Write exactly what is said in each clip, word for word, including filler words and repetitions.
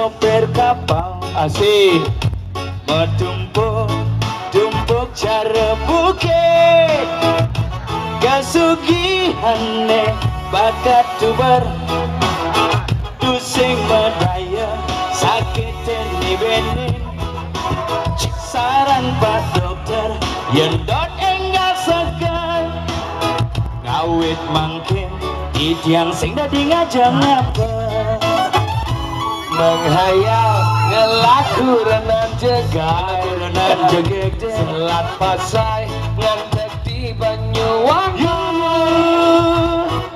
Sopir kapal asik, metumpuk-tumpuk cara bukit. Kasugihane bakat tuber, tusing medaya sakit ni benin. Saran Pak Dokter, yen dot enggal seger, ngawit mangkin titiang sing dadi ngajeng apa. Menghayal ngelaku renan jegai, renan jegeg deh. Selat Pasai ngantek di Banyuwangi.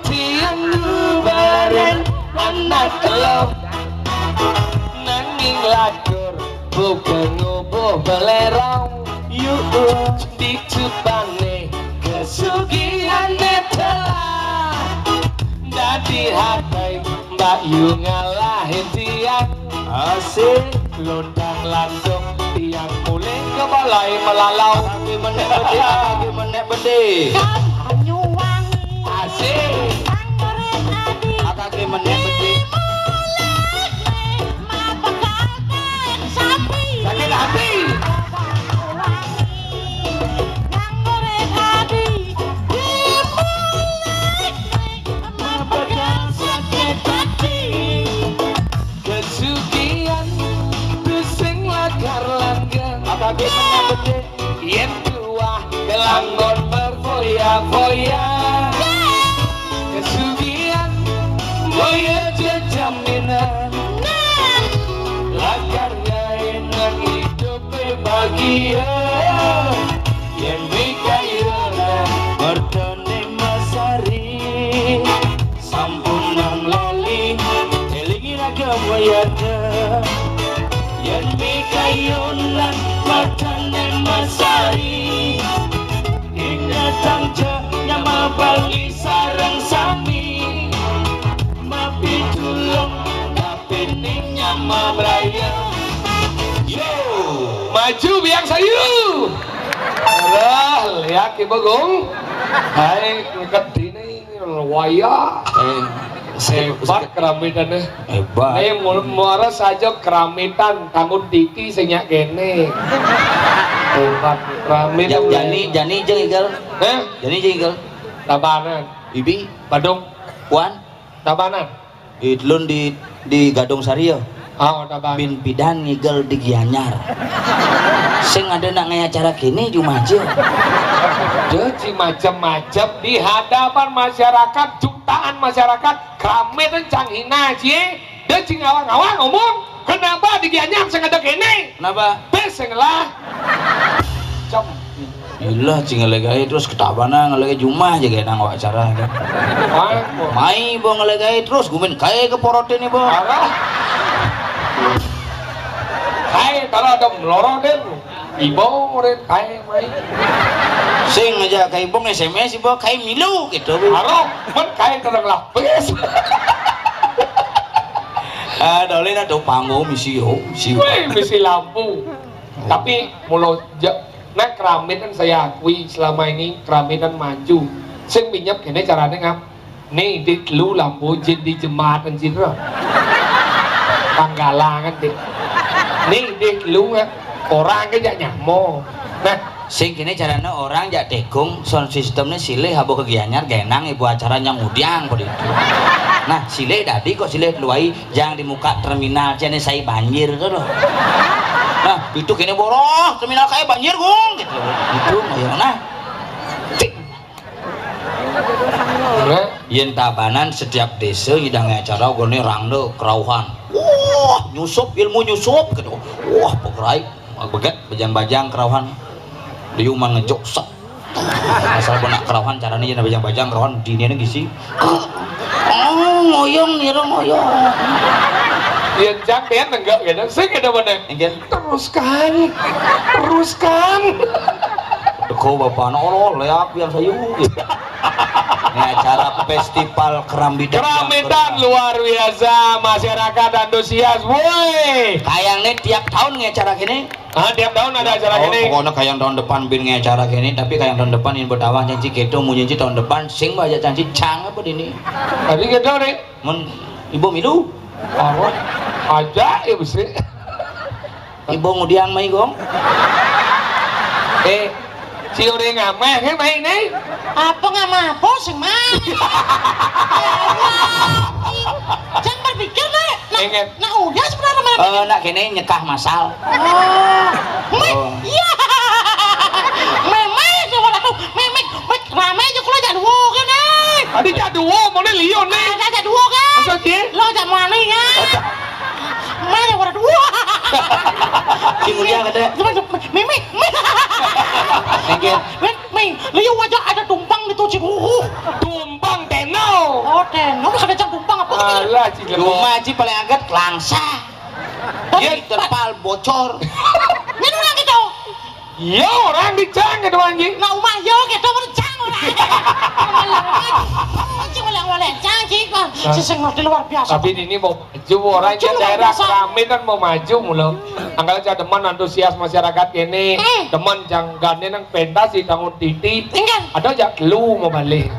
Tiang baren anak kelo, nanging latur buka ngubuh belerong. Yuk, di cupane kesugihan telah dadi hatai Mbak Yu ngalahin tiang. Asik. Lontang lantung tiang mulih ke balai melalau. Kaki menek bedi, kaki menek bedi. Banyuwangi. Asik. Anggrek adi. Kaki menek bedi. Mulih nih, mapekalkan sapi. Sakit hati. Banyuwangi. Anggrek adi. Mulih nih, mapekalkan sakit hati. Kesugihan tusing lakar langgeng. Apa ki menek bedi? Yen tuah kelanggon berfoya-foya. Kesugihan boya jejaminan. Lakar gae nang idup bahagia. Yen mikayana mertone masari. Sampunang lali, elingi raga muyana. Yen mikayunan matane masari, ingetang ja nyama bali sareng sami. Mapitulung kapining nyama braya. Yo, maju biang sayu. Alah, liak ibu gong. Hai, ngeket dini. Wayah. Eh, hebat keramitannya. Hebat. Nih, mu-, muara saja keramitan, tangun titi sing nyak kene. Hebat keramit. Ja-, jani, jani jeng igel. Hah? Jani jeng igel. Tabanan. Bibi. Badung. Puan. Tabanan. Di telun di, di Gadung Sari ya. Oh, tabanan. Bin pidan ngigel di Gianyar. Sing ada nak ngaya acara kini cuma aja. Dia ci macam-macam di hadapan masyarakat, jutaan masyarakat, keramitan cang hina cie. Dia ci ngawang-ngawang ngomong, kenapa di Gianyar sing ada kene? Kenapa? Bes sing lah. Cem. Ilah, ci ngelegai terus ketabanan, ngelegai jumah aja kayak nang awak acara. Mai bo ngelegai terus gumin kai ke porotin ibo. Arah. Kai kalau ada melorong deh. Ibo murid kai mai. Sing aja kai bong S M S ibo kai milu gitu. Arah, men kai terang lapis. Ah, dolin ada panggung misi yo, misi. Wih, misi lampu. Tapi mulo ja-, nah, keramitan saya akui selama ini keramitan maju. Sing minyap kene carane ngam. Nih, dik lu lampu jin di jematan jin ro. Panggalangan dik. Nih, dik lu nggak orang aja nyamo. Nah, sing kene carane orang jak tekung sound systemnya silih abo ke Gianyar genang ibu acara nyang udiang pada itu. Nah, silih dadi kok silih luai Jang di muka terminal cene sai banjir to loh. Nah, itu kene boroh terminal kai banjir, Gung, gitu. Itu ayo nah. Cik. Yen tabanan setiap desa ngidang acara gone rangda kerauhan. Wah, nyusup ilmu nyusup gitu. Wah, pegerai beget bajang-bajang kerauhan. Liu man ngejok set. Asal pun nak kerauhan carane yen bajang-bajang kerauhan dine ne gisi. Oh, ngoyong nira ngoyong. Yen cak ben enggak kene, sing kene meneh. Inggih. Teruskan. Teruskan. Deko bapakna Allah, le aku yang sayu gitu. Ini acara festival keramitan. Keramitan luar biasa, masyarakat antusias, woi. Kayangne tiap tahun nge acara kene. Ah, tiap tahun ada acara kene. Pokoknya kayak tahun depan bin nge acara kene, tapi kayak tahun depan yang bertawah janji keto mau janji tahun depan sing banyak janji cang apa dini. Tadi kita nih. Mun ibu milu. Apa? Aja ya besi. Ibu ngudiang mai gong. Eh, si orang ngamah ya mai nih. Apa ngamah apa sing mah? Jangan berpikir deh. Nah, Ingat. Nah udah sebenarnya mana? Eh, nak kene nyekah masal. Oh. Mek, Oh. Iya. Memek, coba tuh. Memek, mek, rame aja kalau jadwo kan, eh. Tadi jadwo, mau nih lion nih. Ada jadwo kan? Maksudnya? Lo jadwo mana ya? Mana warna dua? Sing udah kata. Cuma, cuma, Mimi, Mimi. Thank you. Mimi, Mimi, liu aja ada tumpang gitu, cik. Uh, uh. Tumpang tenau. Oh, tenau, ada jam tumpang apa? Alah, cik. Cuma, cik, paling angkat langsa. Iya, terpal bocor. Ini orang gitu. Iya, orang di cang gitu, Anji. Nah, umah yo gitu, orang cang orang. Cing oleh-oleh cang, cik. Wah, Nah. Seseng ngerti luar biasa. Tapi ini mau maju, orang Maju luar daerah biasa. Kami kan mau maju mulu. Angkal aja demen antusias masyarakat ini. Hmm. Demen janggane nang pentas di tahun titi. Enggak. Ada aja lu mau balik.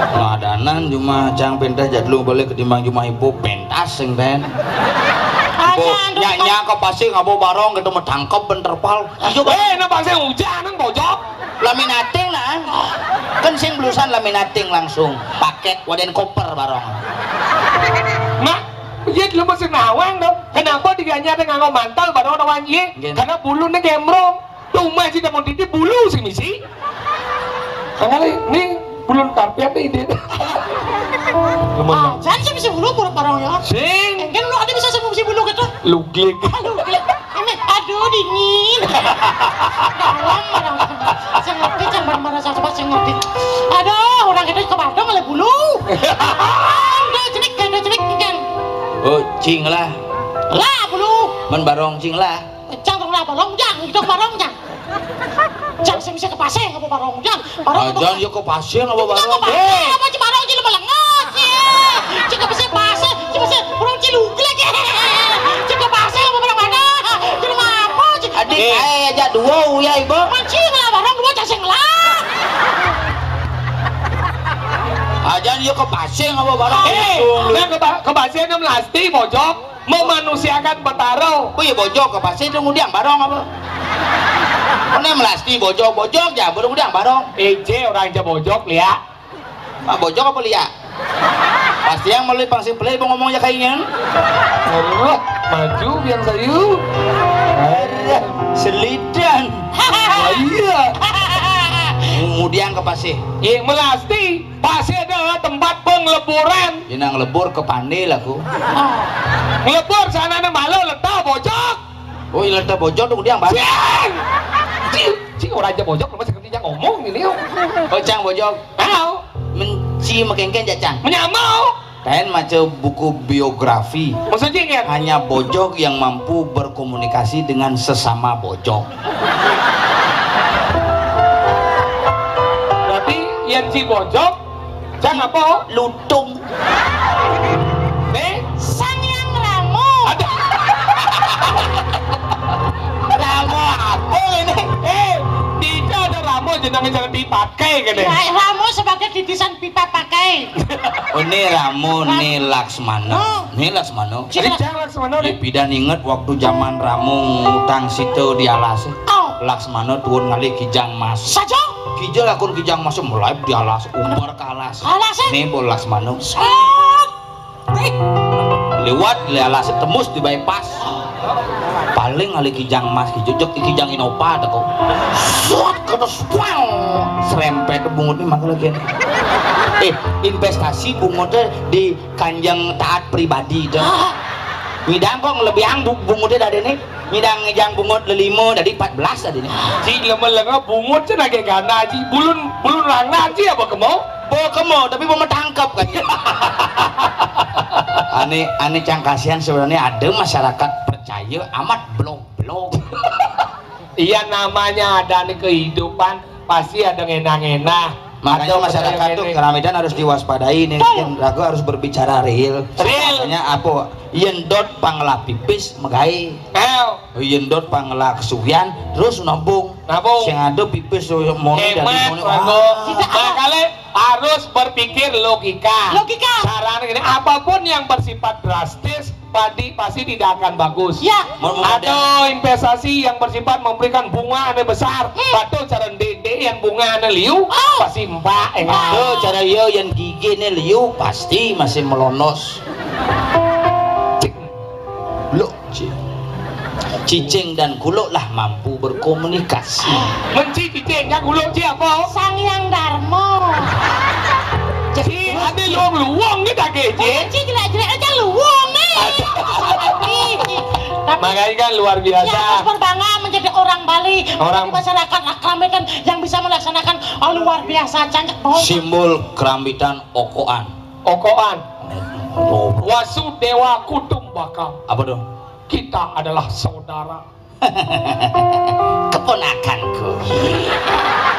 Nah, danan cuma cang pentas jadlu balik ketimbang cuma ibu pentas sing ten. Ibu Ada, ada, nyanyi ke pasir ngabo barong gitu mau tangkep ben terpal. Iya, Bang. Eh, nang pasir hujan nang bojok. Laminating nah. Kan sing belusan laminating langsung. Paket waden koper barong. Mak, iya dulu masih nawang dong. Kenapa diganya ada nganggo mantel barong nawang iya? Nggih. Karena bulunya gembrong. Tuh mah sih mau titik bulu sih misi. Kali ini bulun karpet nih dia. Lumayan. Ah, jangan sih bisa bulu pura barong ya. Sing. Kan lu ada bisa sih bulu gitu. Luglik. Aduh, gila. Ini, aduh, dingin. Dalam, orang. Saya ngerti, jangan marah-marah, saya cepat, saya ngerti. Aduh, orang itu ke Bandung, oleh bulu. Aduh, cenik, aduh, cenik, ikan. Oh, cing lah. Lah, bulu. Men barong cing lah. Cang, lah, barong, jang, itu barong, jang. Cang, saya bisa ke pasar, apa barong, jang. Barong, apa? Ajan, yuk ke pasar, apa barong? Apa, apa, apa, barong, jadi melengos, ya. Cing, ke pasar, pasar, cing, pasar, barong, cing, luglek, ya. Cing, ke pasar, apa barong mana? Cing, apa, cing? Adik, Eh. Ae aja dua, ya, Ibu. Mancing lah, barong, dua, cang, sing lah. Ajan, yuk ke pasar, apa barong? Eh, Untung lu. Nah, ke ba-, ke pasar, enam belas, di Bojong. Memanusiakan Betara. Oh iya, bojog ke pasir dong, udiang barong apa? Mana melasti bojog, bojog ya, belum udiang barong. Ece orang aja bojog, lia. Ah, bojog apa lia? Pasti yang melalui pangsi pelai mau ngomong ya kayaknya. Aduh, maju biang sayu. Aduh, selidan. Oh iya. Udiang ke pasir. Iya, melasti. Pasir adalah tempat pengleburan. Ina ngelebur ke Pande lah ku. Ngelebur sana na malu letak bojog. Oh, iya letak bojog dong dia, Bang. Cing! Cing, cing, orang aja bojog, lu masih ngerti ngomong ini, yuk. Oh, cang bojog. Tahu. Menci mekengken, cang. Menyamau. Kain maca buku biografi. Maksudnya, kan? Hanya bojog yang mampu berkomunikasi dengan sesama bojog. Berarti, yang si bojog, Cang apa? Lutung. Nih? Sang Yang Ramo. Ada. Ramo apa ini? Eh, tidak ada Ramo jenengnya jangan dipakai, kan, ya? Ya, Ramo sebagai titisan pipa pakai. Oh, ini Ramo, Ram- ini Laksmana. Oh. Ini Laksmana. Jadi Cang Laksmana, nih. Pidan inget waktu zaman Ramo ngutang sita di alas. Oh. Laksmana turun ngalih Kijang Mas. Saja? Kija lakun Kijang Mas mulai di alas, umbar ke alas. Alas, eh? Ini bolas manuk. Set. Eh. Lewat le alas tembus di bypass. Paling ngalih Kijang Mas, Kijang, Kijang Innova teko. Suat, kata suang. Serempet bungut ini mangga lagi. Eh, investasi bungutnya di Kanjeng Taat Pribadi dah. Ah. Ngidang kok ngelebihan bu-, bungutnya dari ini. Ngidang ngejang bungut lelima dari empat belas tadi nih. Ci, lama-lama bungut cen agak gana, Ci. Bulun, bulun rangna, Ci, apa kemo? Bo kemo, tapi bo metangkep kan. Ane, ane cang kasihan sebenarnya ada masyarakat percaya amat blog-blog. Iya, namanya ada nih kehidupan, pasti ada ngena-ngena. Makanya ada masyarakat tuh ngena-ngena. Keramitan harus diwaspadai nih. Betul. Kan ragu harus berbicara real. Real. Makanya apa? Yen dot pangelap pipis megai. Ayo. Yen dot pangelak sugihan terus nabung. Nabung. Sing ada pipis mono. Hemat, jadi mono. Bagus. Ah. Nah, kali Harus berpikir logika. Logika. Caranya gini, apapun yang bersifat drastis, padi pasti tidak akan bagus. Ya. Mau, mau ada investasi yang bersifat memberikan bunga yang besar, hmm, batu cara dede yang bunga yang liu, oh, pasti empak, ya kan? Tuh, cara yo yang gigi ini liu pasti masih melonos. Cik. Lo Ci. Cicing dan kuluk lah mampu berkomunikasi. Menci cicing kan kuluk ci apa? Sang Hyang Darmo. Ci, ada luang-luang ni tak ke, Ci? Ci jelek-jelek aja luang ni. Tapi makanya kan luar biasa. Ya, harus berbangga menjadi orang Bali. Orang di masyarakat Krambitan yang bisa melaksanakan, oh, luar biasa, cantik banget. Simbol Krambitan okoan. Okoan. Oh. Wasudewa Kutumbakam. Apa tuh? Kita adalah saudara. Keponakanku.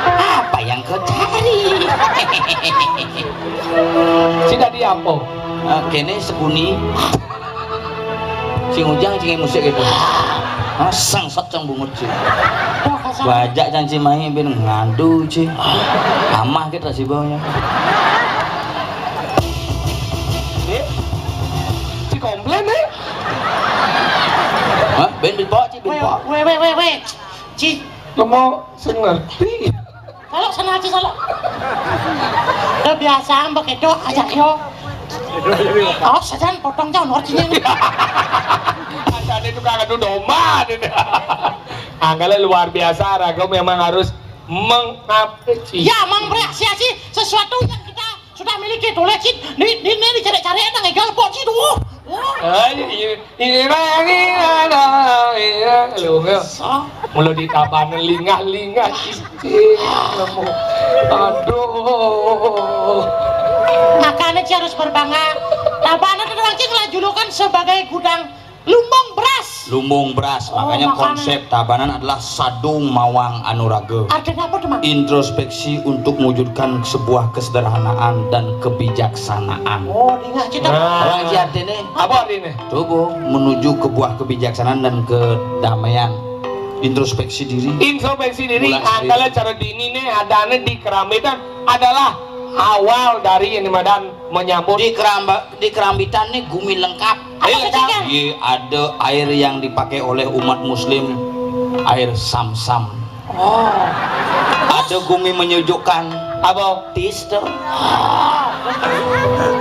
Apa yang kau cari? Sida di apa? Ah, kene sekuni. Sing ujang sing musik gitu. Ah, sangsat sang bungut sih. Bajak janji main bin ngadu sih. Amah kita sih baunya. Eh? Ci komplain eh? Hah? Ben bipok, Ci, bipok. Weh, weh, weh, weh. Ci. Lemo sing ngerti. Kalau sana aja, kalau. Udah biasa, mbak itu aja, yo. Oh, sajan potong jauh, nor cini. Ada tukang adu domba, ada. Anggalnya luar biasa, Raga memang harus mengapresiasi. Ya, mengapresiasi sesuatu yang kita sudah miliki, tuh, lihat, Cid. Ini, ini, ini dicari-cari, ada ngegal, Pok, Cid. Wah, wah. Eh, iya, iya. Iya, iya, iya, iya, lu, ya. Mula di Tabanan lingah-lingah, Cid. Lemu. Aduh. Makanya, Ci, harus berbangga. Tabanan itu, Cid, lah julukan sebagai gudang lumbung beras. Lumbung beras, oh, makanya makanya konsep Tabanan adalah Sadung Mawang Anuraga. Artinya apa tuh, Mang? Introspeksi untuk mewujudkan sebuah kesederhanaan dan kebijaksanaan. Oh, ingat, Ci. Nah. Orang Ci artinya. Apa artinya? Coba menuju ke buah kebijaksanaan dan kedamaian. Introspeksi diri. Introspeksi diri. Mulai sendiri. Angkala cara dini nih, adanya di Krambitan adalah awal dari ini, Madan, menyambut. Di Keramba-, di Krambitan nih gumi lengkap. Apa, iya, lengkap. Iya, ada air yang dipakai oleh umat muslim, air Sam-Sam. Oh. Ada gumi menyejukkan. Apa? Tis tuh.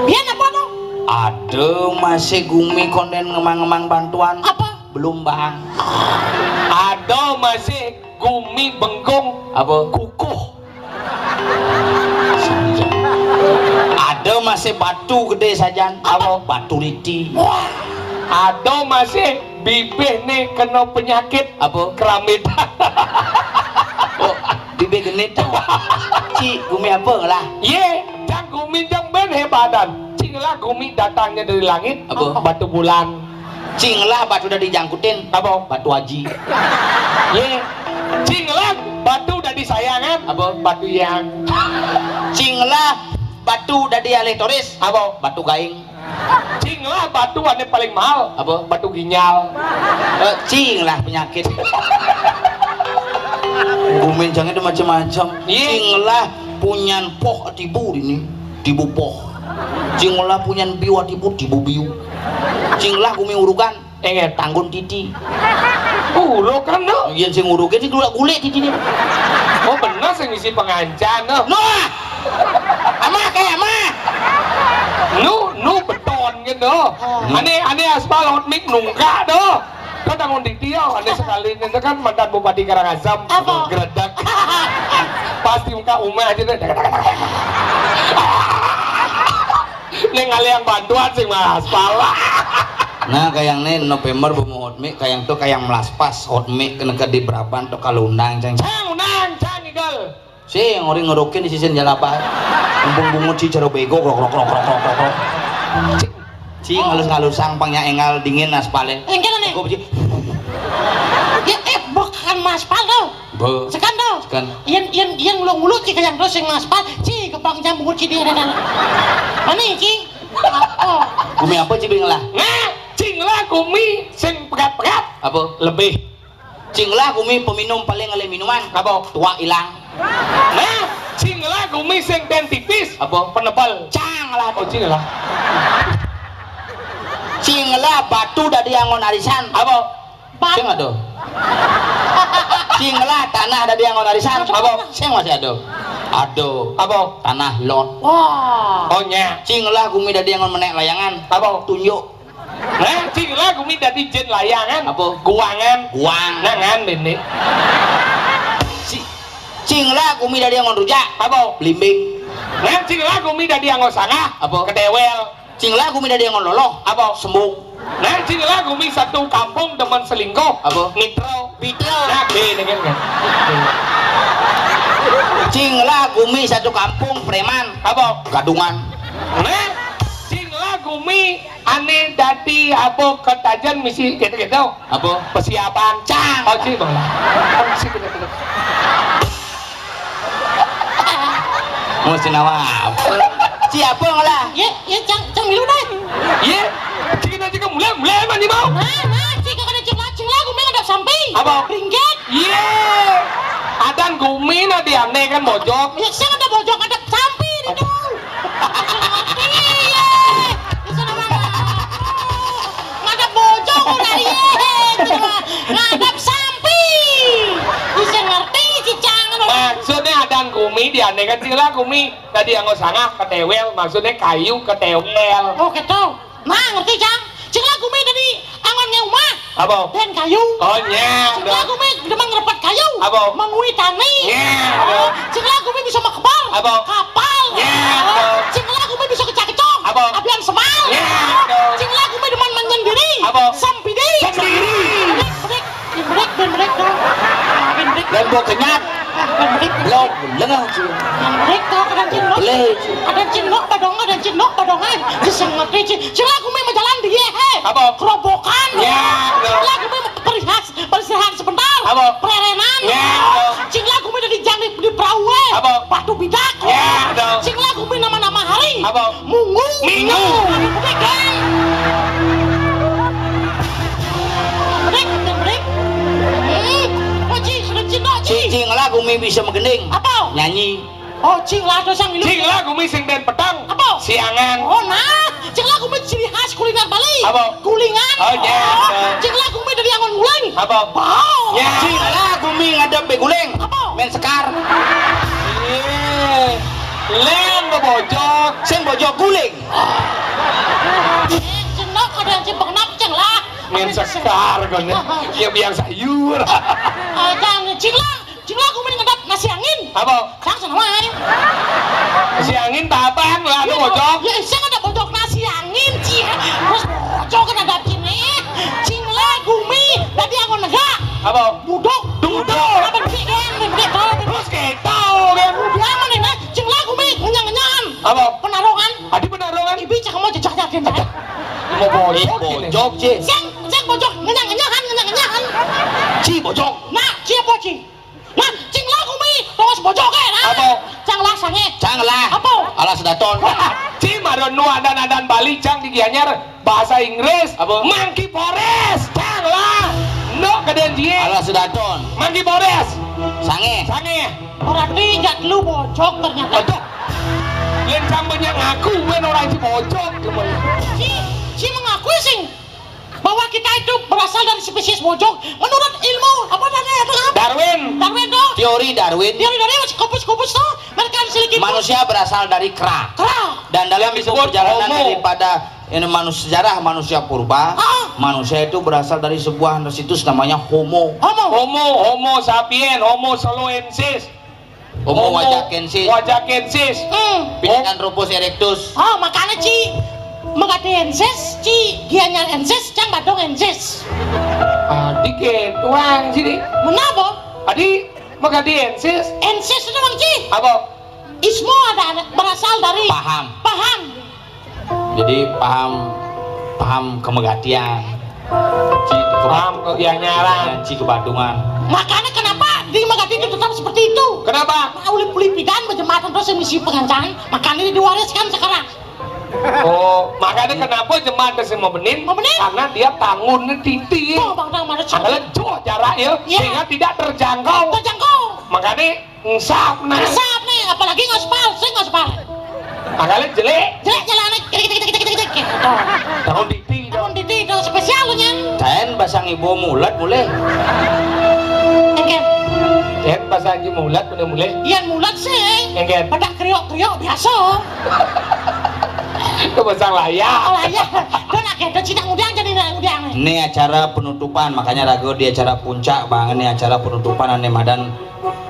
Biar apa tuh? Ada masih gumi konden ngemang-ngemang bantuan. Apa? Belum, Bang. Ada masih gumi bengkung. Apa? Kukuh. Ada masih batu gede sajan. Apa? Batu riti. Wah. Ada masih bibih nih kena penyakit. Apa? Keramit. Oh, bibih genit. Ci, gumi apa lah? Ye, jang gumi jang ben hebadan. Cing lah gumi datangnya dari langit. Apa? Batu bulan. Cing lah batu udah dijangkutin. Apa? Batu haji. Ye. Cing lah batu udah disayangan. Apa? Batu yang. Cing lah batu udah dialih turis. Apa? Batu gaing. Cing lah batu ane paling mahal. Apa? Batu ginjal. Eh, cing lah penyakit. Gumin jang itu macam-macam. Iya. Cing lah punyan poh tibu ini. Tibu poh. Cing lah punyan biu tibu, tibu biu. Cing lah gumi urukan. Ingat. Tanggun titi. Urukan, no? Iya, sing urukan sing gula-gule titi ini. Oh, benar sing isi pengancan, no? Nuh! Amah, kayak amah. Nu, nu beton gitu. Oh. Ane, ane aspal hot mix nungka, no? Kan tanggung titi, yo. Ane sekali itu kan mantan Bupati Karangasem. Apa? Geredek. Pasti muka umah aja deh. Neng alih yang bantuan sing mas pala. Nah, kayak nih November bemu hot mix, kayak tuh kayak melaspas hot mix kena ke di Braban tuh kalau undang cang. Cang undang, cang igal. Sing orang ngerokin di sisin jalapa. Mumpung bungut si cero bego krok krok krok krok krok krok. Cing ngalus-ngalusang pangnya engal dingin aspalnya. Enggak nih. Kok biji? Ya eh bukan mas pal tuh. Be. Sekan dong. Sekan. Yang yang yang lu ngulu ci yang terus yang ngaspal ci kepang jam bungut ci dia ada. Mana ci? Oh. Gumi apa ci bing lah? Nah, cing lah gumi sing pegat-pegat. Apa? Lebih. Cing lah gumi peminum paling ngalih minuman. Apa? Tuak ilang. Nah, cing lah gumi sing ten tipis. Apa? Penebel. Cang lah. Oh, cing lah. Cing lah batu dadi anggon arisan. Apa? Sing ada. Cing lah tanah dadi anggon arisan. Apa? Sing masih ada. Ada. Apa? Tanah lot. Wah. Oh, nya. Cing lah gumi dadi anggon menek layangan. Apa? Tunjuk. Nah, cing lah gumi dadi jin layangan. Apa? Guangan. Guang. Nangan, Dini. Ci-, cing lah gumi dadi anggon rujak. Apa? Blimbing. Nah, cing lah gumi dadi anggon sangah. Apa? Kedewel. Cing lah gumi dadi anggon loloh. Apa? Sembung. Nah, cing lah gumi satu kampung demen selingkuh. Apa? Mitro. Mitro. Nah, gini kan. Cing lah gumi satu kampung preman. Apa? Gadungan. Nah, cing lah gumi ane dadi apa ketajen misi gitu-gitu. Apa? Persiapan. Cang. Oh, cing lah. Mesti nama apa? Siapa ngolah? Ye, ye, cang, cang milu deh. Ye, cing aja kamu mulai, mulai mandi mau. Nah, nah, cing kada cing lah, cing lah gumi ngadap sampi. Apa? Ringgit. Ye. Adan gumi na di ane kan bojok. Ya, saya ada bojok, ada sampi di tu. Iya. Di sana mana? Ngadap bojok udah, ye. Ngadap sampi. Bisa ngerti, cicang. Maksudnya adan gumi di ane kan cing lah gumi. Tadi anggo sangah ketewel, maksudnya kayu ketewel. Oh, gitu. Nah, ngerti, Cang? Cing lah gumi tadi anggon ngeumah. Apa? Den kayu. Oh, nya. Cing lah gumi demen ngerepet kayu. Apa? Mengui tani. Nya. Oh, cing lah gumi bisa mekebar. Apa? Kapal. Nya. Oh, cing lah gumi bisa kecak-kecok. Apa? Abian semal. Nya. Oh, cing lah gumi demen menyendiri. Apa? Sempidi. Sendiri. Bedik, bedik. Bimbrek, bimbrek, bimbrek, tuh. Bimbrek. Dan bawa kenyat. Bimbrek. Belum, lengah, Ci. Bimbrek, tuh, kadang cindok. Boleh, Ci. Kadang cindok, badong, kadang cindok, badongan. Terus yang ngerti, Ci. Cing lah gumi mau jalan di, he. Apa? Kerobokan. Ya, betul. Cing lah gumi mau perihas, peristirahat sebentar. Apa? Pererenan. Ya, betul. Cing lah gumi dari jam di, di perahu, he. Apa? Batu bidak. Ya, betul. Cing lah gumi nama-nama hari. Apa? Munggu. Minggu. Bimbrek, bimbrek. Bimbrek, bimbrek. Hmm. Oh, Ci, sudah cindok, Ci. Cing, cing lah gumi bisa megending. Apa? Nyanyi. Oh, cing lah, tuh, sang milu. Cing lah gumi sing den petang. Apa? Siangan. Oh, nah. Cing lah gumi ciri khas kuliner Bali. Apa? Gulingan. Oh, nya. Oh, cing lah gumi dari anggon guling. Apa? Bau. Nya. Cing lah gumi ngadep beguling. Apa? Main sekar. Iya. Len bojok. Sing bojok guling. Eh, cindok, ada yang cimpeng nap, cing lah. Main sekar, kan, ya? Ya, biang sayur. Eh, cang, cing lah. Cing lah, aku mending ngadap nasi angin. Apa? Cang, sana wae. Nasi angin, tapan, lah, ada bojok. Ya, saya ada bojok nasi angin, Ci. Terus bojok kan ada sini. Cing lah, gumi, tadi aku negak. Apa? Budok. Duduk. Apa, gede, kan? Gede, kan? Terus keto, kan? Dia mana, nah? Cing lah, gumi, ngenyang-ngenyangan. Apa? Penarongan. Adi penarongan. Ibi cak mau jejak-jakin, Ci. Mau bojok, gini. Bojok, Ci. Sing, sing bojok, ngenyang-ngenyangan, ngenyang-ngenyangan. Ci, bojok. Nah, Ci apa, Ci? Nah, cing lah gumi, terus bojok, eh, nah. Apa? Cang lah, sange. Cang lah. Apa? Alas daton. Ci, maron nu adan-adan Bali, cang di Gianyar, bahasa Inggris. Apa? Monkey forest, cang lah. No, kedan jie. Alas daton. Monkey forest. Sange. Sange. Berarti jat lu bojok ternyata. Aduh. Yen cang banyak ngaku, wen orang si bojok. Ci, Ci mengakui, sing, bahwa kita itu berasal dari spesies bojok. Menurut ilmu, apa namanya itu, apa? Darwin. Darwin tuh. Teori Darwin. Teori Darwin, Scopus, Scopus tuh. Mereka selidiki. Manusia berasal dari kera. Kera. Dan dalam Yang itu disebut perjalanan homo. Daripada ini manus-, sejarah manusia purba, ah, manusia itu berasal dari sebuah situs namanya Homo. Homo. Homo, Homo sapien, Homo soloensis. Homo Homo wajakensis. Wajakensis. Hmm. Picanthropus erectus. Oh, makanya, Ci, Megadeensis, Ci, Gianyarensis, cang badongensis. Ah, dikit, tuang sini. Menapa? Adi, Megadeensis. Ensis itu, Bang, Ci. Apa? Ismu ada, ada berasal dari paham. Paham. Jadi paham, paham kemegatian. Ci, ke-, paham kegianyaran. Ci kebadungan. Makanya kenapa di Megati itu tetap seperti itu? Kenapa? Ulip-ulip pidan berjematan terus yang misi pengancan, makanya diwariskan sekarang. Oh, makanya Karena kenapa jemaat sing mau benin? Mau benin? Karena dia tanggungnya titik. Oh, Bang Dang, mana cara? Adalah jauh jarak ya, iya, sehingga tidak terjangkau. Terjangkau. Makanya ngesap nih. Ngesap nih, apalagi ngaspal, sing ngaspal. Makanya jelek. Jelek jalannya, gitu, gitu, gitu, gitu, gitu, gitu. Tanggungnya titik. Tanggungnya titik, itu spesial lu, Nyan. Kain basang ibu mulat mulai. Engke. Kain basang ibu mulat mulai mulai. Iya, mulat sih. Engke. Pada kriok-kriok biasa. Itu basang layar. Oh, layar. Dan akhirnya Cina ngudang jadi ngudang. Ini acara penutupan, makanya ragu di acara puncak, Bang. Ini acara penutupan ane madan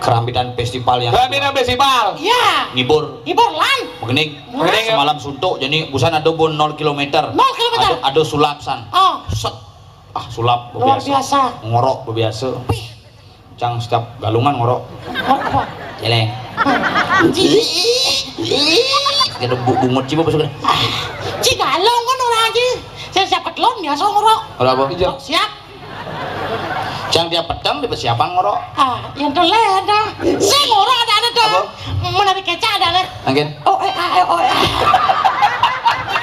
Kerambitan Festival yang Kerambitan Festival. Iya. Ngibur. Ngibur lan. Begening. Begening, ya. Semalam suntuk, jadi busan ada bon nol kilometer. Nol kilometer. Ada, ada sulap san. Oh. Set. Ah, sulap. Luar biasa. Biasa. Ngorok biasa. Wih. Cang setiap galungan ngorok. Ngorok apa? Celeng. Anjing. Ada bu bungut ciba besok. Ci galung kan orang aja. Saya siap ketelon biasa ngorok. Ada apa? Iya. Siap. Cang tiap petang di persiapan ngorok. Ah, yang tuh leh dah. Saya ngorok ada ada dah. Apa? Menarik kecak ada leh. Angin. Oh, eh, ah, eh, oh, eh.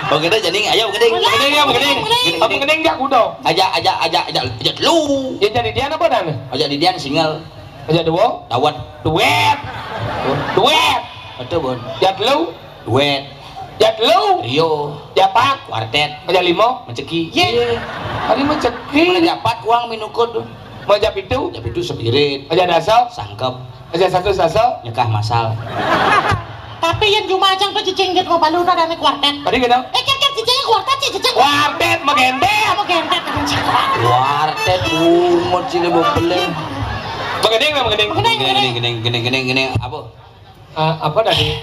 Oh, kita jadi, ayo, begening. Begening ya, begening. Begening. Apa begening dia kudo? Aja, aja, aja, aja, aja lu. Ya jadi dia apa dan? Aja di dia single. Aja dua. Dawet. Duet. Duet. Betul, Bon. Ya telu. Duet. Ya telu. Trio. Ya empat. Kuartet. Aja lima. Meceki. Ye. Tadi meceki. Aja empat kuang minukud. Aja pitu. Aja pitu spirit. Aja dasa. Sangkep. Aja satu sasa. Nyekah masal. Tapi yang cuma acang tuh cicing gitu mau balu ada nih kuartet. Tadi gitu. Eh, kan, kan cicingnya kuartet sih, cicing. Kuartet, magendet. Magendet, kan cicing. Kuartet, bungut sih, lu belum. Magening, magening. Magening, magening. Gening, gening, gening, gening, gening. Apa? Ah, apa tadi?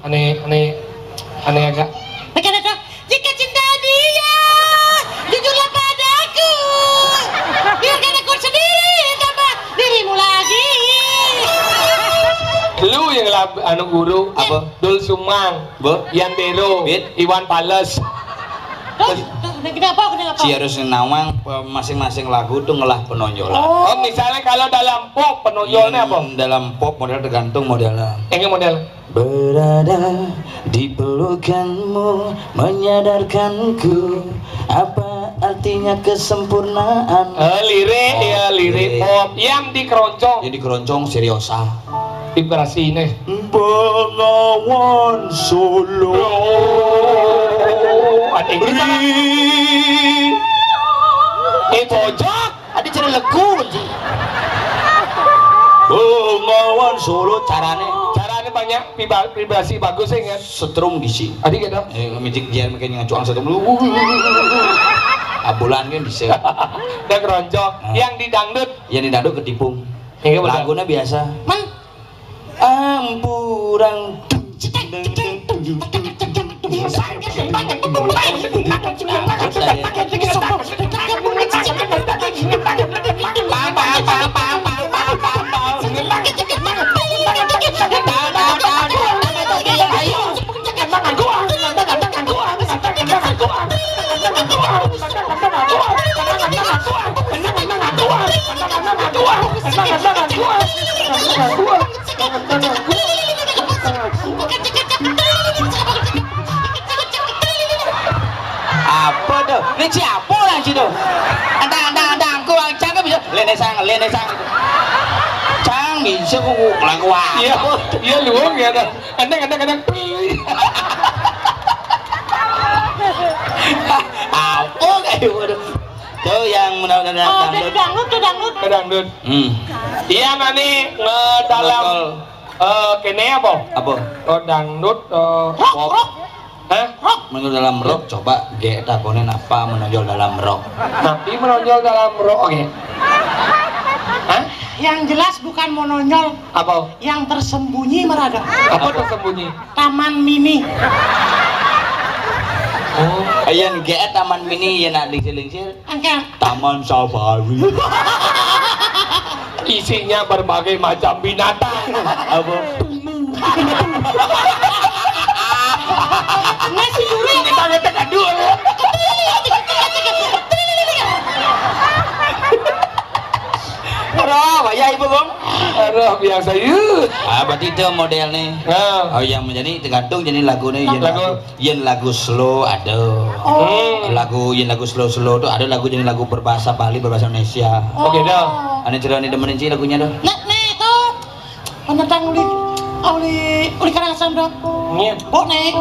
Aneh, aneh, aneh agak. Magening tuh. Jika cinta dia, jujurlah padaku. Biarkan aku sendiri tanpa dirimu lagi. Lu yang lab-, anu guru. Apa? Dul Sumang. Bu? Yan Bero. Bit? Iwan Pales. Tuh, tuh, udah gini apa, udah apa? Si harus nawang pe-, masing-masing lagu tuh ngelah penonjolan. Oh. Oh, misalnya kalau dalam pop, penonjolnya apa? Hmm, dalam pop model tergantung modelnya. Ini model. Berada di pelukanmu menyadarkanku apa artinya kesempurnaan. Eh, lirik, oh, ya, lirik, lirik pop. Yang di keroncong. Yang di keroncong seriosa. Vibrasi ini. Bengawan Solo. Oh, ada yang kita. Ri. Eh, pojok. Ada cara lagu, Ji. Bengawan Solo carane. Carane banyak vibra-, vibrasi bagus ya, kan? Setrum gisi. Tadi kita. Eh, magic jar makin ngacuang satu mulu. Abulan kan bisa. Udah keroncong. Ah. Yang di dangdut. Yang di dangdut ketipung. Iya, betul. Lagunya biasa. Men. Ampurang. Apa tuh? Ini siapa orang situ? Entah, entah, entah, aku orang cakep bisa. Lene sang, lene sang. Cang bisa ku lagu apa? Iya, iya, luang ya, dah. Kadang, kadang, kadang. Apa kayak waduh. Tuh yang mudah-mudahan. Oh, dangdut. Dangdut tuh, dangdut. Dangdut. Hmm. Iya, nani ngedalam. Lokal. Eh, kene apa? Apa? Oh, dangdut, eh, rock, pop. Rock. Hah? Rock. Menonjol dalam rock, coba ge takonin apa menonjol dalam rock. Tapi menonjol dalam rock, oke. Hah? Yang jelas bukan menonjol. Apa? Yang tersembunyi meraga. Apa tersembunyi? Taman Mini. Oh. Yang ge Taman Mini ya nak lingsir-lingsir. Angkat. Taman safari. Isinya berbagai macam binatang. Apa? Nasi dulu. Kita ngetek, aduh. Roh, wayah ibu, Bung. Roh, Biasa yeuh. Ah, berarti itu modelnya. Nah. Oh, yang menjadi tergantung jadi lagunya, yang lagu, lagu, yang lagu slow ada. Hmm. Lagu, yang lagu slow-slow tuh ada lagu, jadi lagu berbahasa Bali, berbahasa Indonesia. Oke, dah. Ane cerita nih demenin sih lagunya tuh. Nah, nih tuh. Penentang uli, uli, uli Karangasem dong. Iya. Bok nih,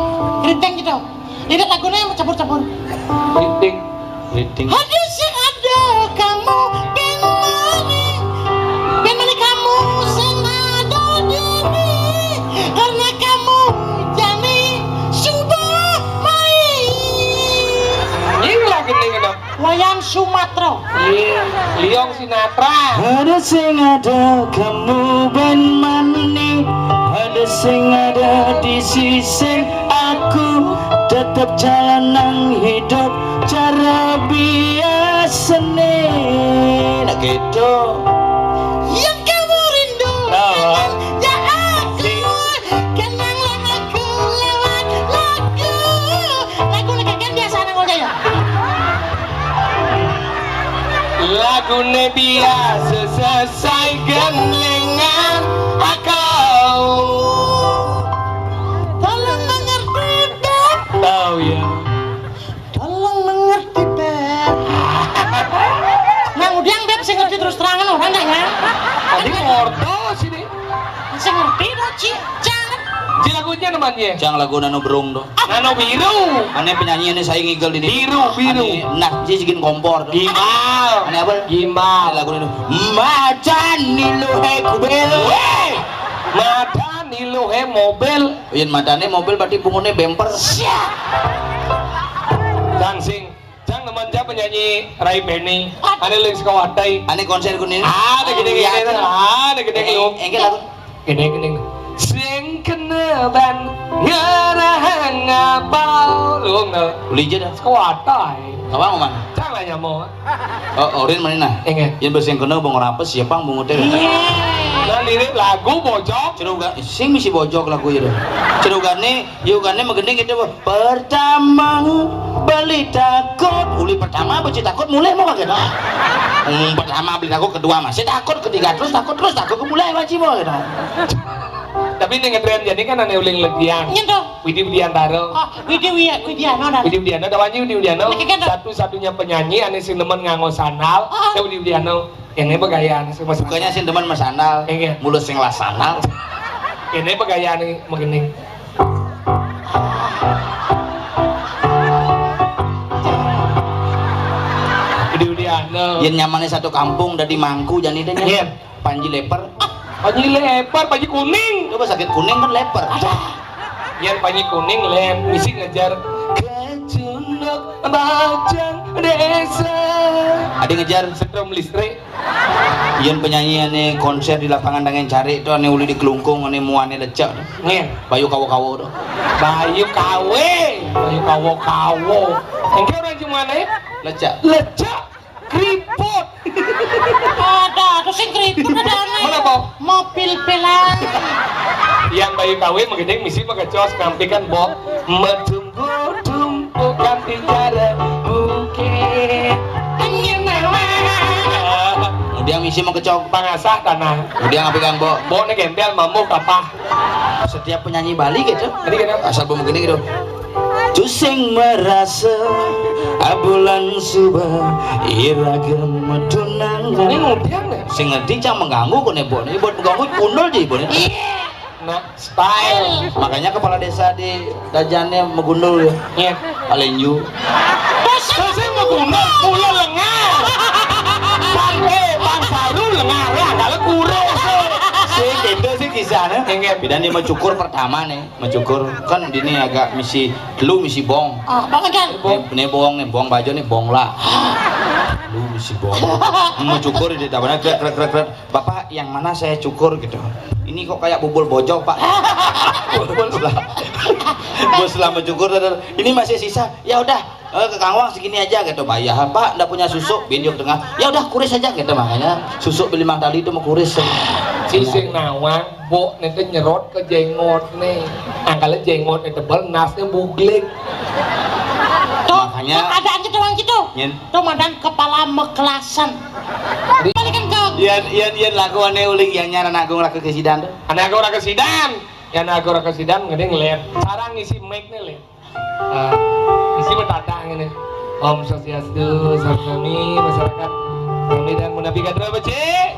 geriting gitu. Ini lagunya campur-campur. Geriting. Geriting. Ada sing ada kamu, ben mani. Ben mani kamu sing ada diri. Karena kamu jani sudah main. Ini lagi nih, kenapa? Wayan Sumatro. Iya, Liong Sinatra. Ada sing ada kamu, ben mani. Ada sing ada di sisi aku. Tetap jalan nang hidup cara biasa nih. Nah, gitu. Yang kamu rindu. Tahu, ah. Ya aku. Kenanglah aku lewat lagu. Lagu nek kan biasa nang ya. Lagune biasa selesai genengan aku. Tolong mengerti, Beb. Tahu ya. Tolong mengerti, Beb. Nah, udah, Beb, sing ngerti terus terangan orang dah ya. Tadi ngordo sini. Sing ngerti dah, Ci. Jangan. Ci lagunya namanya. Cang lagu nano berung tuh. Nano biru. Ane penyanyi ane saya ngigel di biru, biru. Ane, nah, dia bikin kompor. Gimbal. Ane apa? Gimbal. Ane lagu itu. Macan nilu he kubel. Weh. Macan nilu he mobil. Yen matane mobil berarti pungune bemper. Siap. Dancing. Cang nemen ja penyanyi Rai Beni. Ane ling sekawatai. Ane konser kuning. Ah, ada gede-gede. Iya, tuh. Ah, ada gede lu. Engke lagu. Gede-gede. Sing kena ban ngerahang apa? Lu nggak? Uli aja dah. Sekawatai. Kawan mana? Cang lah nyamo. Oh, orin mana nah? Engke. Yang bersing kena bong rapes siapa yang bungut teh? Iya. Nah, lirik lagu bojok. Ceruga, sing misi bojok lagu itu. Cerugane, yugane megending gitu. Pertama beli takut, uli pertama beci takut mulai mau kagak? Hmm, pertama beli takut, kedua masih takut, ketiga terus takut, terus takut ke mulai masih mau gitu. Tapi ini ngetren jadi kan ane uling letiang. Iya tuh. Widi Widiantara. Oh, Widi Wi-, Widiano dah. Widi Widiano, dah Wanji Widi Widiano. Lagi kan dah. Satu-satunya penyanyi ane sing nemen nganggo sandal, ah, ya Widi Widiano. Ini begayaan sih, Mas. Bukannya sing demen mas sandal, iya, mulus sing lah sandal. Ini begayaan nih, begini. Udi-udian, no. Yen nyamane satu kampung dadi mangku jani deh, nya. Iya. Panji leper. Panji leper, Panji kuning. Coba sakit kuning kan leper. Ada. Yen Panji kuning lep, misi ngejar kecunduk bajang desa. Ade ngejar setrum listrik. Yen penyanyi ane konser di lapangan Dangen Cari to, ane uli di kelungkung, ane muane lecek to. Nggih. Bayu kawo-kawo to. Bayu kawe. Bayu kawo-kawo. Engke ora jumane? Lecek. Lecek. Kriput. Ada, ada sing kriput ada ane. Mana, Bob? Mobil pelan. Yang Bayu kawe mengedeng misi mengecos ngampikan, Bob. Medung Godung bukan bicara bukit. Angin mewah. Kemudian misi mau kecok. Pangasah tanah. Kemudian apa kang bo? Bo ne gembel mamuk apa? Setiap penyanyi Bali gitu. Jadi kenapa? Asal begini gitu. Cusing merasa abulan suba iragem medunang. Ini ngudian deh. Sing ngerti cang mengganggu kok nebo. Ini buat mengganggu kundul di ibu nih. Iya. Nah, style. Makanya kepala desa di Dajane megundul ya. Iya. Alenju. Saya megundul, kula lengar. Bang, eh, Bang Saru lengar lah, kalau kurus. Sing gitu sih kisahnya. Ingat. Bedanya mau cukur pertama nih, mau cukur kan ini agak misi lu misi bong. Ah, banget kan? Nih, nih bong nih, bong baju nih bong lah. Lu misi bong. Mau cukur di tabanan krek krek krek krek. Bapak, yang mana saya cukur gitu. Ini kok kayak bubul bojok, Pak. Bubul sebelah. Bos setelah mencukur, ini masih sisa. Ya udah, eh, ke Kangwang segini aja gitu, Pak. Ya, Pak, ndak punya susuk, binjuk tengah. Ya udah, kuris aja gitu, makanya susuk beli Mang Tali itu mau kuris. Sising nawang, bok nanti nyerot ke jengot nih. Angkala jengot nih tebal, nasnya buglik. Tuh, makanya tuh ada aja doang gitu. Nyen. Tuh madang kepala mekelasan. Balikan ke Yén, yén, yén lagu ané uling Gianyar Anak Agung Raka Kesidan to. Anak Agung Raka Kesidan. Yén Anak Agung Raka Kesidan ngene ngeliat. Cara ngisi mic né, liat. Ah, isi bertatah ngene. Om Swastiastu, sareng sami masyarakat. Sami dan menawi kathah becik.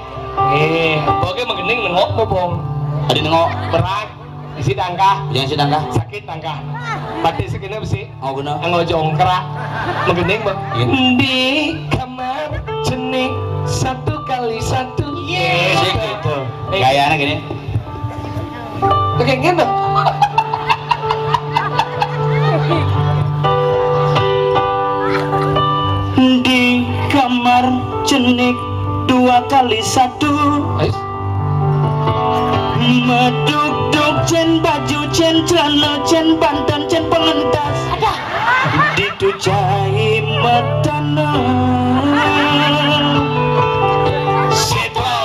Eh, pokoke mengkening nengok bobong. Adi nengok. Berat. Isi tangkah. Yang isi tangkah. Sakit tangkah. Batis kena besi. Oh, kena. Anggo jongkrak. Mengkening, Bang. Iya. Di kamar jenik satu kali satu. Iya. Sik gitu. Eh. Gayanya gini. Kayak gini. Di kamar jenik dua kali satu. Ais. Meduk-duk cén baju, cén celana, cén bantan, cén pengentas. Ada. Ditu cai metana. Setro.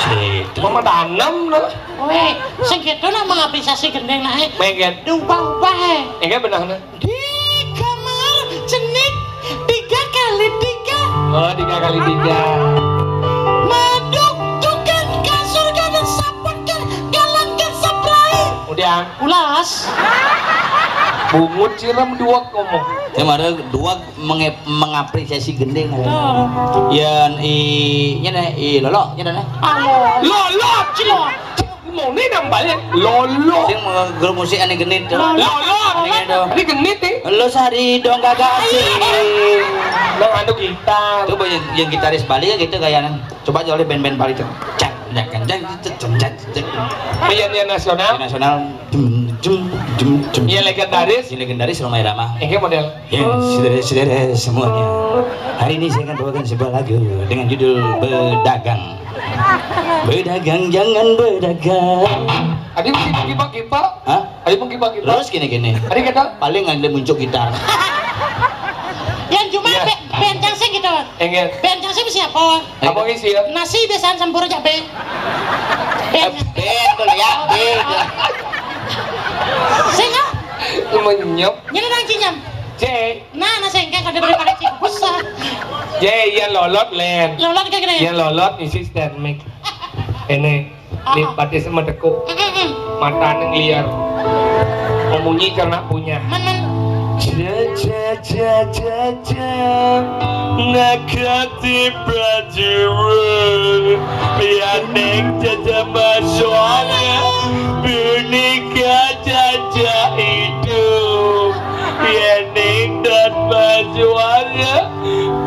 Setro. Mama tanam loh. Weh, sing gitu nak mengapresiasi gending nak, eh. Mengket. Diubah-ubah, eh. Enggak benar, nah. Di kamar jenik tiga kali tiga. Oh, tiga kali tiga. Meduk tukang kasur kan sapet kan galang kan saprai. Udah. Ulas. Bungut sirem dua ngomong. Ya, mara dua menge-, mengapresiasi gending. Oh. Yan i, nyene, i lolo, nyene, nah. Alo. Lolo, cilo. Mone nambale lolo. Sing grup musik ane genit to. Lolo. Ini to. Ini genit, eh. Lo sari dong kagak sih. Nang anu gitar. Coba yang, yang gitaris Bali kan gitu kayaknya. Coba aja oleh band-band Bali tuh. Cak, cak, cak, cak, cak, cak, cak. Iya, iya, nasional. Iya, nasional. Jum, jum, jum, jum. Iya, legendaris. Iya, legendaris Rhoma Irama. Ini model. Ya, saudara-saudara semuanya. Hari ini saya akan bawakan sebuah lagu dengan judul Bedagang. Bedagang jangan bedagang. Adi mesti pakai pakai pak. Hah? Adi mesti pakai pakai pak. Terus gini-gini. Adi kata. Paling ada muncul gitar. Yang cuma Iya. be-, bencang sih gitu. Enggak. Bencang sih siapa? Apa ngisi ya? Nasi biasaan campur aja be. Ben. Eh, ben tuh ya, ben. Sing ah. Menyep. Nyene nang cinyam. Cek. Nah, nah sengkeh kada beri pakai cikus ah. Jé, iya lolot, Len. Lolot kayak gini. Iya lolot, isi stand mic. Ini, Oh. Lipatis sama tekuk. Mm-mm. Matane ngliar. Memunyi karena punya. Men, men. Ja, ja, ja, ja, ja. Nakati prajurit. Ya ning jaja masyuara. Punika jaja hidup. Ya ning dat masyuara.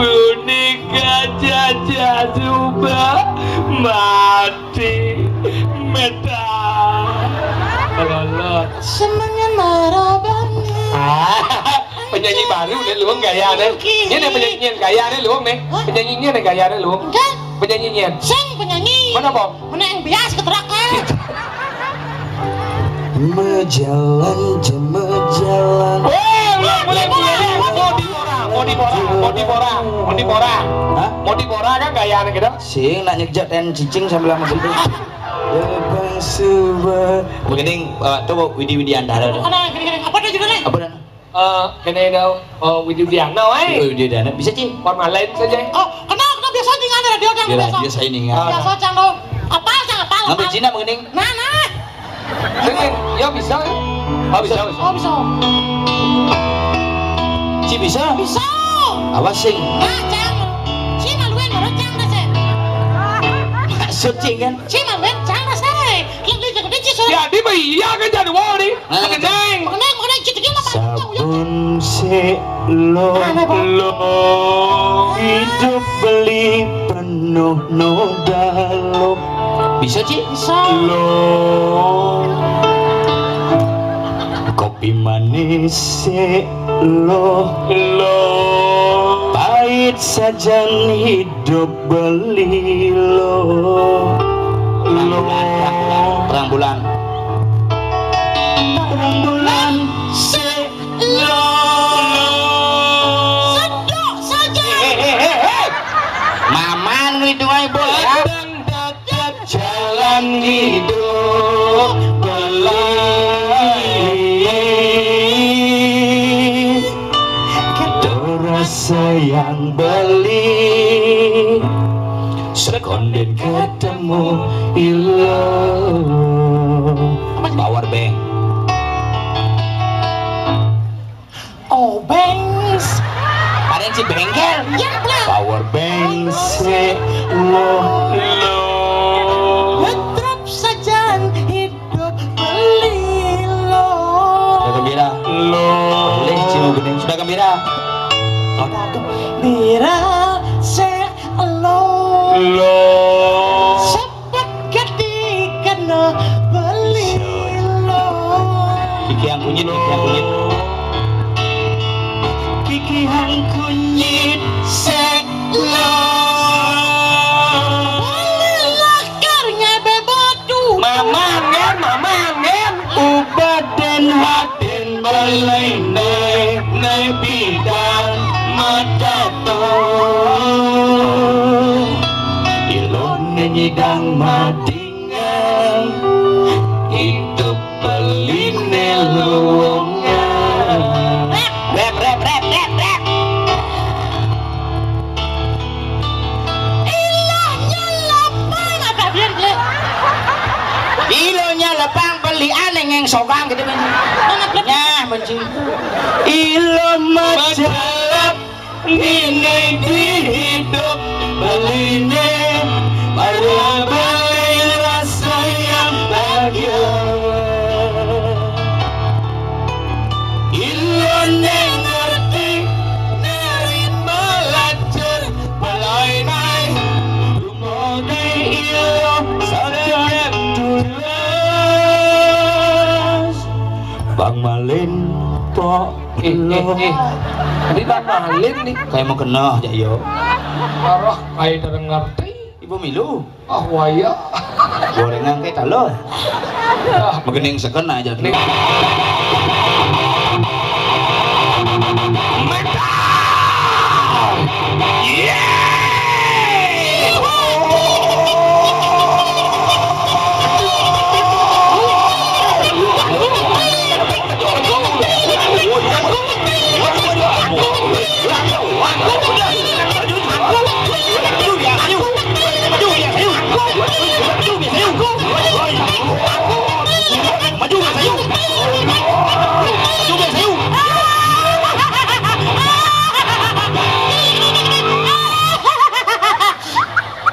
Punika jaja suba mati. Meta. Lolot. Semengan marabane. Ah, penyanyi baru nih, luwung gayane. Ini penyanyian gayane, luwung nih. Hah? Penyanyinya nih gayane, luwung. Enggak. Penyanyinya. Sing penyanyi. Mana, Bob? Mana yang biasa keterak, eh? Mejalan, je mejalan. Weh, ulang, ulang, ulang. Mau dibora, mau dibora, mau dibora, mau dibora. Hah? Mau dibora kan gayane gitu? Sing nak nyejak ten cicing sambil lama bentuk. Lepas suba. Begini, eh, tuh Widi Widiantara tuh. Ada gini-gini. Apa tuh judulnya? Apa dah? Eh, kene dong, eh, Widi Widiana wae. Oh, Widi Widiana. Bisa, Ci? Formalin saja. Oh, kenal, kenal biasa nih, ada radio, ada Iya, biasa. Biasa ini, Ah. Biasa, Cang, lo. Apal, Cang, apal, Ngambil apal. Cina begini. Nah, nah. Sing, ya bisa. Oh, bisa, bisa. Oh, bisa. Ci bisa? Bisa. Awas, sing. Nah, Cang. Ci maluin, baru Cang, dah, sih. Maksud, Ci, kan? Ci maluin, Cang, dah, sih. Lek, lek, lek, Ci, suruh. Ya, di mah iya kan jadi wali. Nah, Mengeneng. Mengeneng, mengeneng, Ci, dikit apa? Sabun sik lo, lo. Hidup beli penuh noda lo. Bisa, Ci? Bisa. Lo. Kopi manis sik lo, lo. Pahit sajan hidup beli lo, lo. Terang bulan, terang bulan. Terang bulan sik lo. Sedok saja. Hei, hei, hei, hei. Maman itu ae, Bos, ya. Sedang dekat jalan hidup beli. Kita rasa yang beli. Sekondén ketemu ilo. Power bank. Obéng. Ada yang si bengkel. Ya, bener. Power bank se lo lo. Ngetrop sajan hidup beli lo. Sudah gembira? Lo. Boleh, Cino Gede. Sudah gembira? Sudah gembira se lo. Lo. Sepet gede kena beli lo. Kiki yang kunyit, kiki yang kunyit. Kiki yang kunyit se lo. Boleh lakar ngebe batu. Mamang, ngen, mamang, ngen. Ubaden haden balai ne, ne bidang mata to. Ilone nyidang madingan, hidup beline luwungan. Rep, rep, rep, rep, rep, rep. Ilonya lapang, apa biar, Le? Ilonya lapang, beli aneh ngeng sogang gitu, men. Mana, Le? Nyah, benci. Ilo majalap ini di hidup beline, para beli rasa yang bahagia. Ilone ngerti nerima lacur belainai. Rumode ilo sadayat tulas. Bang Malin, Pok. Eh, eh, eh. Tadi Bang Malin nih. Kayak mau kena aja, yo. Arah kayak ngerti. Ibu milu. Ah, waya. Gorengan kayak talon. Megening seken aja dulu. Metal. Yeah.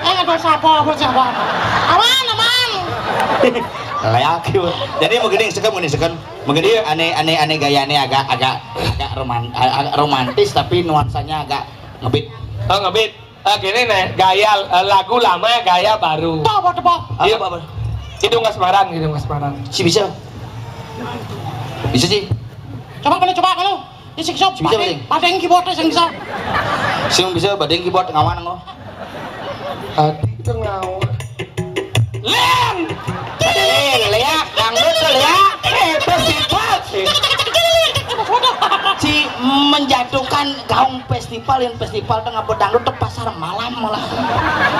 Eh, dosa apa, apa, siapa? Aman, aman. Leak, yuk. Jadi begini, sekarang begini, sekarang. Mungkin dia aneh, aneh, aneh gayanya agak, agak, agak roman-, agak romantis, tapi nuansanya agak ngebit. Oh, ngebit. Eh, gini nih, gaya, eh, lagu lama, gaya baru. Apa, apa, apa? Iya. Apa, apa? Hidung Kasmaran, Hidung Kasmaran. Si bisa? Bisa sih. Coba kalau, coba kalau. Ini siksa. Si bisa, badeng. Badeng keyboardnya yang bisa. Si bisa badeng keyboard ngawan, ngo. Tadi itu ngawan. Len! Len, leak, dangdut tuh, leak. Eh, festival. Si menjatuhkan gaung festival, yang festival tengah bedangdut ke pasar malam malah.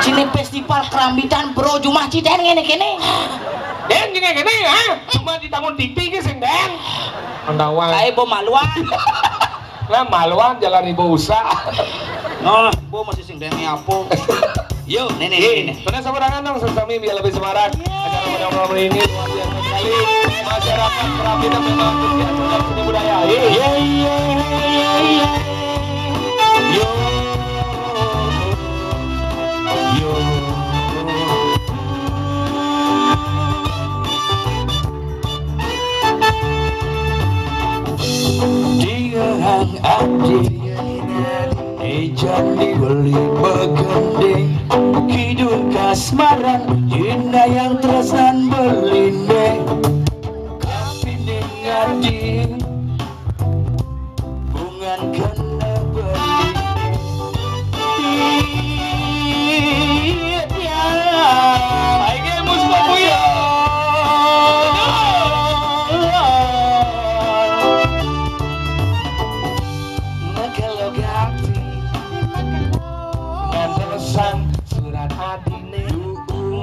Sini festival kerambitan, bro, jumah ciden ngene kene. Den, gini, gini, ha? Cuma di tahun T V ke sing, Den. Andawan. Kayak bom maluan. Nah, maluan jalan ibu usaha. Nah, gua masih sing demi apa? Yuk, nih, nih, nih, nih. Pernah sama tangan dong, sesami biar lebih semarak. Acara pada malam ini luar biasa sekali. Masyarakat Perapitan memang antusias terhadap seni budaya. Iya, iya, iya, iya. Yo, yo. Tiga orang adik, ejan dibeli begending, Kidul Kasmaran, Yunda yang terasan beline. Kami dengan di bungan kena beli. Iya. Ayo, Mus, Pak Buya. Makelo ganti. Ngantesan surat adine.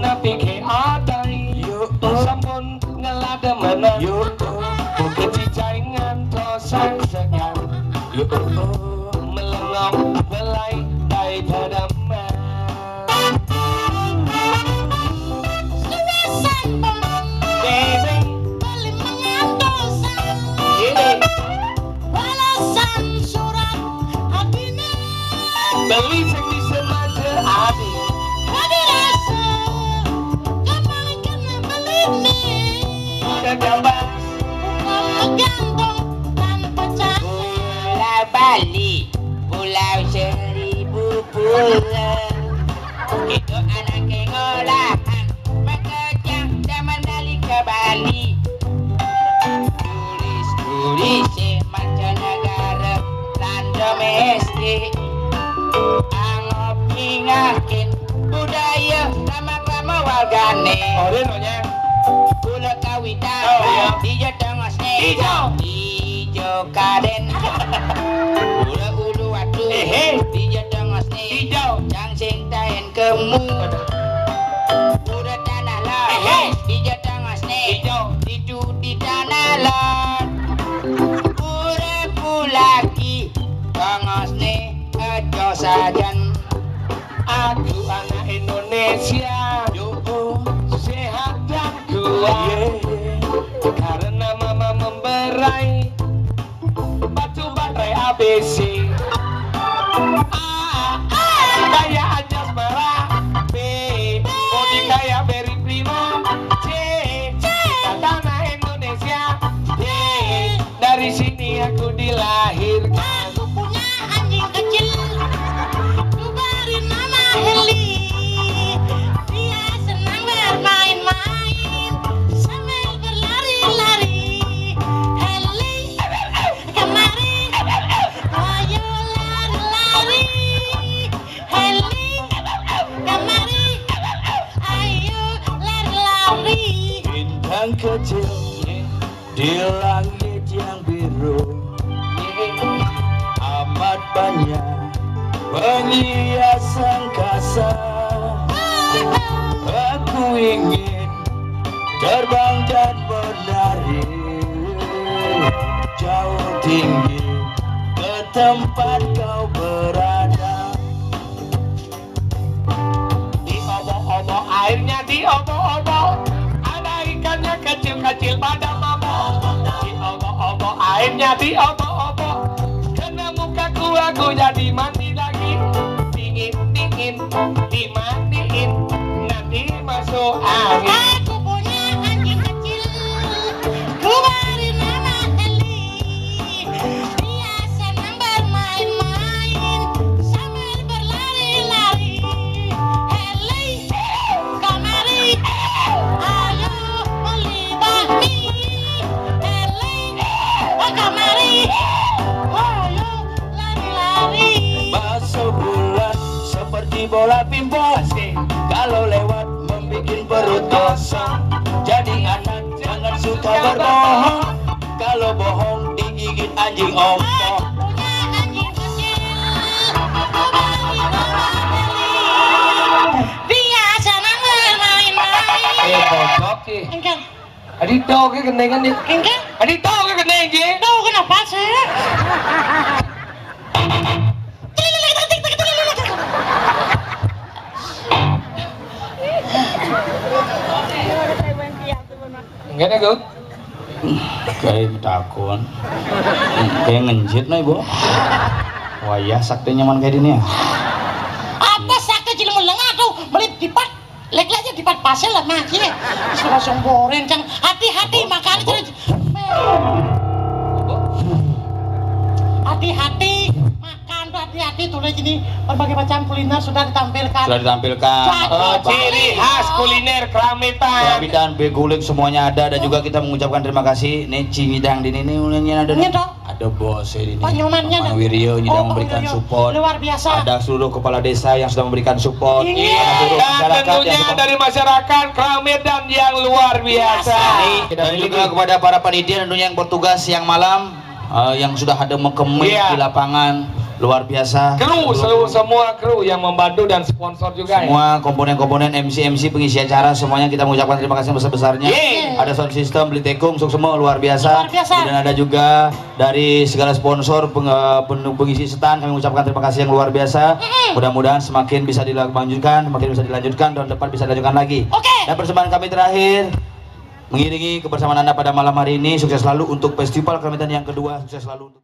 Napi ke adai. Sampun ngelade menang. Buka cicai ngantosan segan. Melengok belai dai pedeman. Beli sing bisa maca ati. Adi rasa, gampang kena beli nih. Udah gampang. Bunga gantung tanpa cara. Pulau Bali, pulau seribu pulau. Itu anaknya ngolahan, makanya zaman balik ke Bali. Tulis-tulis mancanegara, tanda mesti. Anggap ingatin budaya lama-lama wargane. Ora, Nyonya. Pulau Kawitan, oh, iya, di Jatengos nih. Ijo. Ijo Kaden. Pulau Uluwatu, eh, eh, di Jatengos nih. Ijo. Yang sing taen kemu. Udah tanah lah, eh, eh, di Jatengos nih. Ijo. Itu di tanah lah. Udah pulaki, Tengos nih, aja sajan. Aku anak Indonesia, yo, sehat dan kuat. Karena mama memberai batu baterai A B C. A, A, kayak Anjasmara. B, body kayak Barry Prima. C, cinta tanah Indonesia. D, dari sini aku dilahirkan. Aku punya anjing kecil. Ku beri nama Heli. Dia senang bermain-main sambil berlari-lari. Heli, kemari. Ayo lari-lari. Heli, kemari. Ayo lari-lari. Bintang kecil di langit yang biru, amat banyak menghias angkasa. Aku ingin terbang dan menari jauh tinggi ke tempat kau berada. Diobok-obok airnya, diobok-obok. Ada ikannya kecil-kecil pada mabok. Diobok-obok airnya, diobok-obok. Kena mukaku, aku jadi mandi lagi. Dingin-dingin, dimandiin, nanti masuk angin. Aku punya anjing kecil, ku beri nama Heli. Dia senang bermain-main sambil berlari-lari. Heli, kemari. Ayo beli bakmi. Heli, kemari. Ayo lari-lari. Bakso bulat seperti bola pingpong. Asik. Kalau lewat membikin perut kosong. Jadi anak jangan suka berbohong. Kalau bohong digigit anjing ompong. Punya anjing kecil. Biasa nang bermain-main. Eh, bocok sih. Engke. Adi tau ke kendengan nih. Engke. Adi tau ke kendeng, Ji. Tau kenapa sih? Enggak ada, Gung. Kayak takon. Kayak ngenjit nih, Bu. Wayah sakti nyaman kayak ini ya. Apa sakti cilmu lengah tuh? Melip dipat. Lek aja dipat pasel lah, Mas, ya. Sudah somboren, Cang. Hati-hati makan. Hati-hati makan tuh, hati-hati tuh, Lek, ini berbagai macam kuliner sudah ditampilkan. Sudah ditampilkan. Cakep. Oh, ciri khas kuliner Keramitan. Keramitan, begulik, semuanya ada. Dan juga kita mengucapkan terima kasih. Nih, Cingidang di ini ulangnya ada nih. Iya, toh. Ada bos ini. Pak Nyomannya Pak dah. Wiryo ini. Oh, sudah Pak memberikan Wiryo. Support. Luar biasa. Ada seluruh kepala desa yang sudah memberikan support. Iya. Ada seluruh dan masyarakat tentunya yang sudah dari masyarakat Keramitan yang luar biasa. Biasa. Dan juga kepada para panitia tentunya yang bertugas siang malam, eh, yang sudah ada mengkemit, iya, di lapangan, luar biasa. Kru, seluruh semua kru yang membantu dan sponsor juga ya. Semua komponen-komponen M C-M C pengisi acara semuanya kita mengucapkan terima kasih yang besar-besarnya. Yeay. Ada sound system, beli tekung, suk semua luar biasa. Luar biasa. Kemudian ada juga dari segala sponsor peng-, eh, penu-, pengisi stand, kami mengucapkan terima kasih yang luar biasa. Mm-mm. Mudah-mudahan semakin bisa dilanjutkan, semakin bisa dilanjutkan, tahun depan bisa dilanjutkan lagi. Oke. Dan persembahan kami terakhir mengiringi kebersamaan Anda pada malam hari ini. Sukses selalu untuk festival Keramitan yang kedua. Sukses selalu untuk